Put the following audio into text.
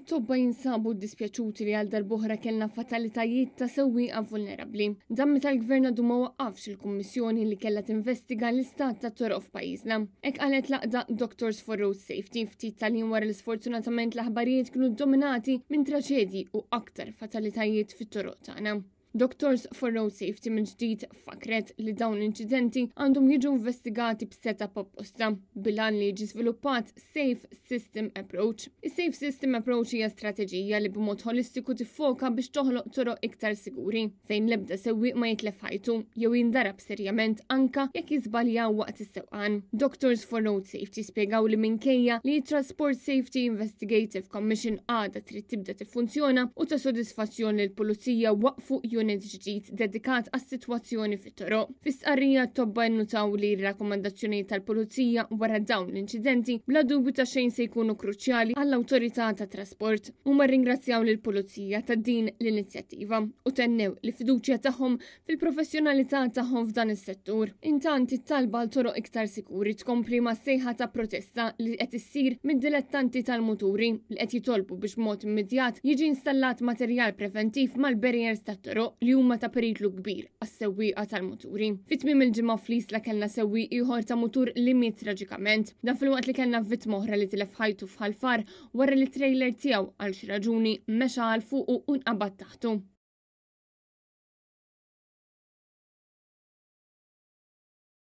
It-tobba jinsabu ddispjaċuti li għal darb'oħra kellna fatalitajiet ta' sewwieqa vulnerabbli. Dan meta l-Gvern għadu ma waqqafx il-Kummissjoni li kellha tinvestiga l-istat tat-toroq f'pajjiżna. Hekk qalet l-għaqda Doctors for Road Safety ftit tal-jiem wara li sfortunatament l-aħbarijiet kienu ddominati minn traċedji u aktar fatalitajiet fit-toroq tagħna. Doctors for Road Safety mill-ġdid fakret li dawn l-inċidenti għandhom jiġu investigati b'setup apposta bil-għan li jiġi żviluppat Safe System Approach. Is-Safe System Approach hija strateġija li b'mod holistiku tiffoka biex toħloq toroq iktar siguri fejn l-ebda sewwieq ma jitlef ħajtu jew jindarab serjament anka jekk jiżbaljaw waqt is-sewqan. Doctors for Road Safety spjegaw li minkejja li Transport Safety Investigative Commission għadha trid tibda tiffunzjona u ta' sodisfazzjon li l-Pulizija waqfu unit ġdid dedikat għas-sitwazzjoni fit-toroq. Fi stqarrija t-tobba nnutaw li r-rakkomandazzjonijiet tal-Pulizija wara dawn l-inċidenti bla dubju ta' xejn se jkunu kruċjali għall-Awtorità tat-Trasport. Huma rringrazzjaw lill-Pulizija ta' din l-inizjattiva u tennew li fiduċja tagħhom fil-professjonalità tagħhom f'dan is-settur. Intant it-talba għal toroq iktar sikuri tkompli ma' sejħa ta' protesta li qed issir mid-dilettanti tal-muturi li qed jitolbu biex b'mod immedjat jiġi installat materjal preventiv mal-barriers tat-toroq li huma ta' periklu kbir għas-sewwieqa tal-muturi. Fi tmiem il-ġimgħa fl-Isla kellna sewwieq ieħor ta' mutur li miet traġikament. Dan filwaqt li kellna vittma oħra li tilef ħajtu f'Ħal Far wara li t-trailer tiegħu għal xi raġuni mexa għal fuqu u nqabad taħtu.